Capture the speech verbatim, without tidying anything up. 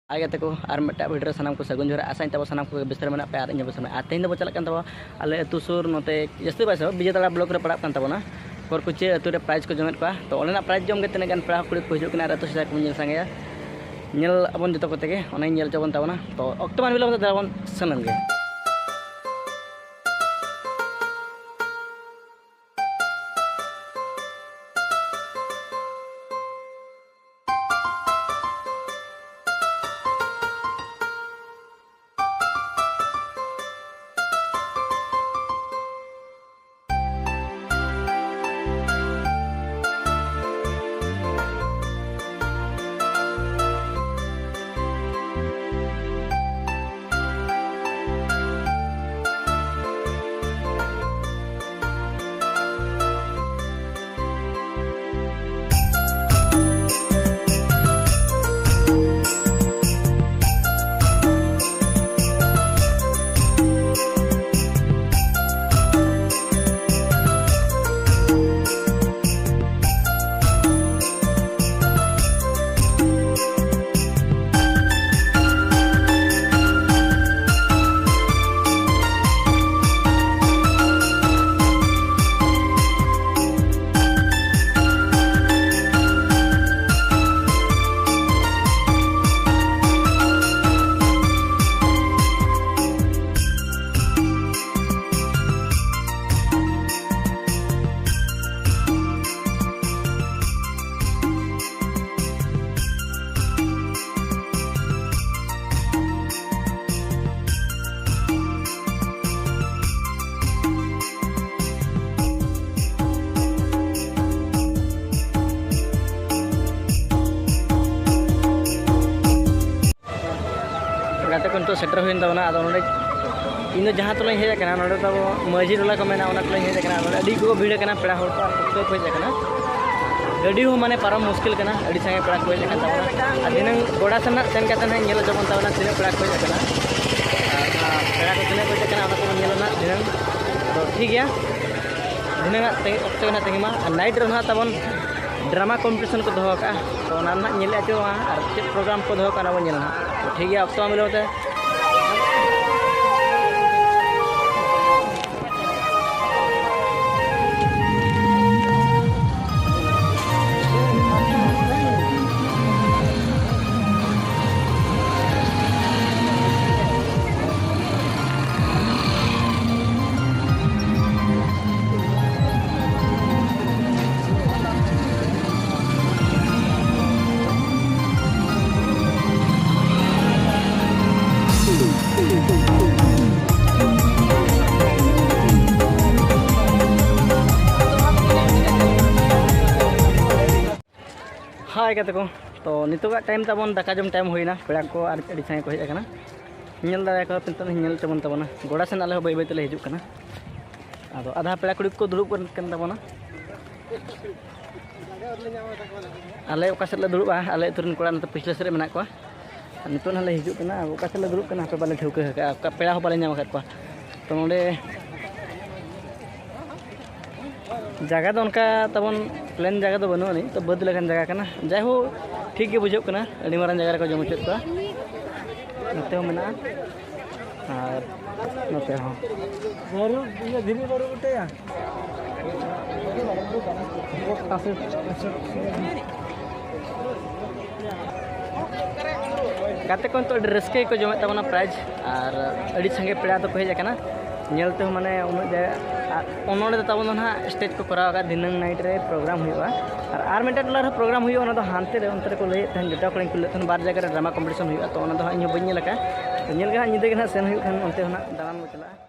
ᱟᱭ ᱜᱟᱛᱮ ᱠᱚ, ᱟᱨ ᱢᱤᱫᱴᱟᱝ video ᱨᱮ ᱥᱟᱱᱟᱢ ᱠᱚ ᱥᱟᱹᱜᱩᱱ ᱡᱚᱦᱟᱨ᱾ ᱟᱥᱟᱧ ᱛᱟᱵᱚ ᱥᱟᱱᱟᱢ ᱠᱚᱜᱮ ᱵᱮᱥ ᱨᱮ ᱢᱮᱱᱟᱜ ᱯᱮᱭᱟ ᱟᱨ ᱤᱧ ᱦᱚᱸ ᱵᱮᱥ ᱨᱮ ᱢᱮᱱᱟᱜᱼᱟ᱾ ᱟᱨ ᱛᱮᱦᱮᱧ ᱫᱚᱵᱚ ᱪᱟᱞᱟᱜ ᱠᱟᱱ ᱛᱟᱵᱚᱱᱟ ᱟᱞᱮ ᱟᱹᱛᱩ ᱥᱩᱨ ᱱᱚᱛᱮ ᱡᱟᱹᱥᱛᱤ ᱵᱟᱭ ᱥᱟᱦᱚᱵ ᱵᱤᱡᱮᱛᱟᱲᱟ block ᱨᱮ ᱯᱟᱲᱟᱜ ᱠᱟᱱ ᱛᱟᱵᱚᱱᱟ᱾ ᱠᱚᱨᱠᱩᱪᱤᱭᱟᱹ ᱟᱹᱛᱩ ᱨᱮ prize ᱠᱚ ᱡᱚᱢᱮᱫ ᱠᱚᱣᱟ᱾ ᱛᱚ ᱚᱸᱰᱮᱱᱟᱜ prize ᱡᱚᱢ ᱜᱮ ᱛᱤᱱᱟᱹᱜ ᱜᱟᱱ ᱯᱮᱲᱟ ᱠᱩᱲᱤ ᱠᱚ ᱦᱤᱡᱩᱜ ᱠᱟᱱᱟ ᱟᱨ ᱟᱹᱛᱩ ᱥᱮᱫᱟᱭ ᱠᱚᱵᱚᱱ ᱧᱮᱞ ᱥᱟᱸᱜᱮᱭᱟ᱾ ᱧᱮᱞ ᱟᱵᱚᱱ ᱡᱚᱛᱚ ᱠᱚᱛᱮ ᱜᱮ, ᱚᱱᱟᱧ ᱧᱮᱞ ᱦᱚᱪᱚ ᱵᱚᱱ ᱛᱟᱵᱚᱱᱟ᱾ ᱛᱚ ᱚᱠᱛᱚ ᱵᱟᱝ ᱦᱩᱭ ᱞᱮᱱᱠᱷᱟᱱ ᱫᱮᱞᱟ ᱵᱚᱱ ᱥᱮᱱ ᱞᱮᱱ ᱜᱮ᱾ ᱜᱟᱛᱮ ᱠᱚ ᱱᱤᱛᱚᱜ ᱥᱮᱴᱮᱨ ᱦᱩᱭᱮᱱ ᱛᱟᱵᱚᱱᱟ᱾ ᱟᱫᱚ ᱱᱚᱰᱮ ᱤᱧ ᱫᱚ ᱡᱟᱦᱟᱸ ᱴᱚᱞᱟᱧ ᱦᱮᱡ ᱟᱠᱟᱱᱟ, ᱱᱚᱰᱮ ᱫᱚ ᱢᱟᱹᱡᱷᱤ ᱴᱚᱞᱟ ᱠᱚ ᱢᱮᱱᱟ, ᱚᱱᱟ ᱴᱚᱞᱟᱧ ᱦᱮᱡ ᱟᱠᱟᱱᱟ᱾ ᱱᱚᱰᱮ ᱟᱹᱰᱤ ᱠᱚ ᱵᱷᱤᱲ ᱟᱠᱟᱱᱟ, ᱯᱮᱲᱟ ᱦᱚᱲ ᱠᱚ ᱟᱨ ᱠᱚ ᱦᱮᱡ ᱟᱠᱟᱱᱟ᱾ ᱜᱟᱹᱰᱤ ᱦᱚᱸ ᱢᱟᱱᱮ ᱯᱟᱨᱚᱢ ᱢᱩᱥᱠᱤᱞ ᱠᱟᱱᱟ, ᱟᱹᱰᱤ ᱥᱟᱸᱜᱮ ᱯᱮᱲᱟ ᱠᱚ ᱦᱮᱡ ᱟᱠᱟᱱ ᱛᱟᱵᱚᱱᱟ᱾ ᱟᱨ ᱫᱷᱤᱱᱟᱹᱝ ᱜᱚᱰᱟ ᱥᱮᱱ ᱱᱟᱜ ᱥᱮᱱ ᱠᱟᱛᱮ ᱱᱟᱜ ᱧᱮᱞ ᱦᱚᱪᱚ ᱵᱚᱱ ᱛᱟᱵᱚᱱᱟ ᱛᱤᱱᱟᱹᱜ ᱯᱮᱲᱟ ᱠᱚ ᱦᱮᱡ ᱟᱠᱟᱱᱟ, ᱟᱨ ᱚᱱᱟ ᱯᱮᱲᱟ ᱠᱚ ᱛᱤᱱᱟᱹᱜ ᱠᱚ ᱦᱮᱡ ᱟᱠᱟᱱᱟ ᱚᱱᱟ ᱠᱚᱵᱚᱱ ᱧᱮᱞᱟ ᱱᱟᱜ ᱫᱷᱤᱱᱟᱹᱝ᱾ ᱟᱫᱚ ᱴᱷᱤᱠ ᱜᱮᱭᱟ, ᱫᱷᱤᱱᱟᱹᱝ ᱟᱜ ᱛᱮ-, ᱚᱠᱛᱚ ᱜᱮ ᱱᱟᱜ ᱛᱟᱺᱜᱤ ᱢᱟ᱾ ᱟᱨ night ᱨᱮ ᱱᱟᱜ ᱛᱟᱵᱚᱱ ᱰᱨᱟᱢᱟ ᱠᱚᱢᱯᱤᱴᱤᱥᱚᱱ ᱠᱚ ᱫᱚᱦᱚ ᱠᱟᱜᱼᱟ, ᱛᱚ ᱚᱱᱟ ᱨᱮᱱᱟᱜ ᱧᱮᱞ ᱟᱪᱚᱨᱚᱜᱼᱟ ᱟᱨ ᱪᱮᱫ ᱯᱨᱳᱜᱨᱟᱢ ᱠᱚ ᱫᱚᱦᱚ ᱠᱟᱜᱼᱟ, ᱚᱱᱟ ᱵᱚᱱ ᱧᱮᱞᱟ ᱦᱟᱸᱜ᱾ ᱛᱚ ᱴᱷᱤᱠ ᱜᱮᱭᱟ, ᱚᱠᱛᱚ ᱢᱟ ᱵᱤᱞᱚᱢ ᱛᱮ᱾ ᱦᱟᱭ ᱜᱟᱛᱮ ᱠᱚ, ᱛᱚ ᱱᱤᱛᱚᱜᱟᱜ ᱴᱟᱭᱤᱢ ᱛᱟᱵᱚᱱ ᱫᱟᱠᱟ ᱡᱚᱢ ᱴᱟᱭᱤᱢ ᱦᱩᱭᱱᱟ, ᱯᱮᱲᱟ ᱠᱚ ᱟᱨ ᱟᱹᱰᱤ ᱥᱟᱸᱜᱮ ᱠᱚ ᱦᱮᱡ ᱟᱠᱟᱱᱟ᱾ ᱧᱮᱞ ᱫᱟᱲᱮᱭᱟᱠᱚ ᱯᱮ, ᱱᱤᱛᱚᱜ ᱧᱮᱞ ᱛᱟᱵᱚᱱ ᱛᱟᱵᱚᱱᱟ, ᱜᱚᱰᱟ ᱥᱮᱱ ᱟᱞᱮ ᱦᱚᱸ ᱵᱟᱹᱭ ᱵᱟᱹᱭ ᱛᱮᱞᱮ ᱦᱤᱡᱩᱜ ᱠᱟᱱᱟ᱾ ᱟᱫᱚ ᱟᱫᱷᱟ ᱯᱮᱲᱟ ᱠᱩᱲᱤ ᱠᱚ ᱫᱩᱲᱩᱵ ᱠᱟᱱ ᱛᱟᱵᱚᱱᱟ᱾ ᱟᱞᱮ ᱚᱠᱟ ᱥᱮᱫ ᱞᱮ ᱫᱩᱲᱩᱵᱼᱟ, ᱟᱞᱮ ᱟᱹᱛᱩ ᱨᱮᱱ ᱠᱚᱲᱟ ᱱᱚᱛᱮ ᱯᱤᱪᱷᱞᱟᱹ ᱥᱮᱫ ᱨᱮ ᱢᱮᱱᱟᱜ ᱠᱚᱣᱟ᱾ ᱟᱨ ᱱᱤᱛᱚᱜ ᱱᱟᱦᱟᱜ ᱞᱮ ᱦᱤᱡᱩᱜ ᱠᱟᱱᱟ᱾ ᱟᱨ ᱚᱠᱟ ᱥᱮᱫ ᱞᱮ ᱫᱩᱲᱩᱵ ᱠᱟᱱᱟ, ᱦᱟᱯᱮ ᱵᱟᱞᱮ ᱴᱷᱟᱹᱣᱠᱟᱹ ᱟᱠᱟᱫᱼᱟ, ᱚᱠᱟ ᱯᱮᱲᱟ ᱦᱚᱸ ᱵᱟᱞᱮ ᱧᱟᱢ ᱟᱠᱟᱫ ᱠᱚᱣᱟ᱾ ᱛᱚ ᱱᱚᱰᱮ ᱡᱟᱭᱜᱟ ᱫᱚ ᱚᱱᱠᱟ ᱛᱟᱵᱚᱱ ᱯᱞᱮᱱ ᱡᱟᱭᱜᱟ ᱫᱚ ᱵᱟᱹᱱᱩᱜ ᱟᱹᱱᱤᱡ, ᱛᱚ ᱵᱟᱹᱫᱽ ᱞᱮᱠᱟᱱ ᱡᱟᱭᱜᱟ ᱠᱟᱱᱟ᱾ ᱡᱟᱭᱦᱳᱠ, ᱴᱷᱤᱠ ᱜᱮ ᱵᱩᱡᱷᱟᱹᱜ ᱠᱟᱱᱟ, ᱟᱹᱰᱤ ᱢᱟᱨᱟᱝ ᱡᱟᱭᱜᱟ ᱨᱮᱠᱚ ᱡᱚᱢ ᱦᱚᱪᱚᱭᱮᱫ ᱠᱚᱣᱟ᱾ ᱱᱚᱛᱮ ᱦᱚᱸ ᱢᱮᱱᱟᱜᱼᱟ ᱟᱨ ᱱᱚᱛᱮ ᱦᱚᱸ᱾ ᱵᱟᱹᱨᱩ, ᱤᱭᱟᱹ, ᱫᱷᱤᱨᱤ ᱵᱟᱹᱨᱩ ᱵᱩᱴᱟᱹᱭᱟ᱾ ᱜᱟᱛᱮ ᱠᱚ ᱱᱤᱛᱚᱜ ᱟᱹᱰᱤ ᱨᱟᱹᱥᱠᱟᱹ ᱜᱮᱠᱚ ᱡᱚᱢᱮᱫ ᱛᱟᱵᱚᱱᱟ ᱯᱨᱟᱭᱤᱡᱽ, ᱟᱨ ᱟᱹᱰᱤ ᱥᱟᱸᱜᱮ ᱯᱮᱲᱟ ᱫᱚᱠᱚ ᱦᱮᱡ ᱟᱠᱟᱱᱟ᱾ ᱧᱮᱞ ᱛᱮᱦᱚᱸ ᱢᱟᱱᱮ ᱩᱱᱟᱹᱜ ᱡᱟᱭᱜᱟ, ᱟᱨ ᱚᱱᱚᱸᱰᱮ ᱫᱚ ᱛᱟᱵᱚᱱ ᱫᱚ ᱱᱟᱦᱟᱜ ᱥᱴᱮᱡᱽ ᱠᱚ ᱠᱚᱨᱟᱣ ᱟᱠᱟᱫ, ᱫᱷᱤᱱᱟᱹᱝ ᱱᱟᱭᱤᱴ ᱨᱮ ᱯᱨᱳᱜᱨᱟᱢ ᱦᱩᱭᱩᱜᱼᱟ᱾ ᱟᱨ, ᱟᱨ ᱢᱤᱫᱴᱟᱝ ᱴᱚᱞᱟ ᱨᱮᱦᱚᱸ ᱯᱨᱳᱜᱨᱟᱢ ᱦᱩᱭᱩᱜᱼᱟ, ᱚᱱᱟ ᱫᱚ ᱦᱟᱱᱛᱮ ᱨᱮ, ᱚᱱᱛᱮ ᱨᱮᱠᱚ ᱞᱟᱹᱭᱮᱫ ᱛᱟᱦᱮᱸᱫ, ᱡᱚᱴᱟᱣ ᱠᱚᱲᱟᱧ ᱠᱩᱞᱤ ᱞᱮᱫ ᱛᱟᱦᱮᱸᱫ, ᱵᱟᱨ ᱡᱟᱭᱜᱟ ᱨᱮ ᱰᱨᱟᱢᱟ ᱠᱚᱢᱯᱤᱴᱤᱥᱚᱱ ᱦᱩᱭᱩᱜᱼᱟ, ᱛᱚ ᱚᱱᱟ ᱫᱚ ᱦᱟᱸᱜ ᱤᱧ ᱦᱚᱸ ᱵᱟᱹᱧ ᱧᱮᱞ ᱟᱠᱟᱫᱼᱟ᱾ ᱛᱚ ᱧᱮᱞ ᱜᱮ ᱦᱟᱸᱜ, ᱧᱤᱫᱟᱹ ᱜᱮ ᱦᱟᱸᱜ ᱥᱮᱱ ᱦᱩᱭᱩᱜ ᱠᱷᱟᱱ ᱚᱱᱛᱮ ᱦᱚᱸ ᱦᱟᱸᱜ ᱫᱟᱬᱟᱱ ᱵᱚ ᱪᱟᱞᱟᱜᱼᱟ᱾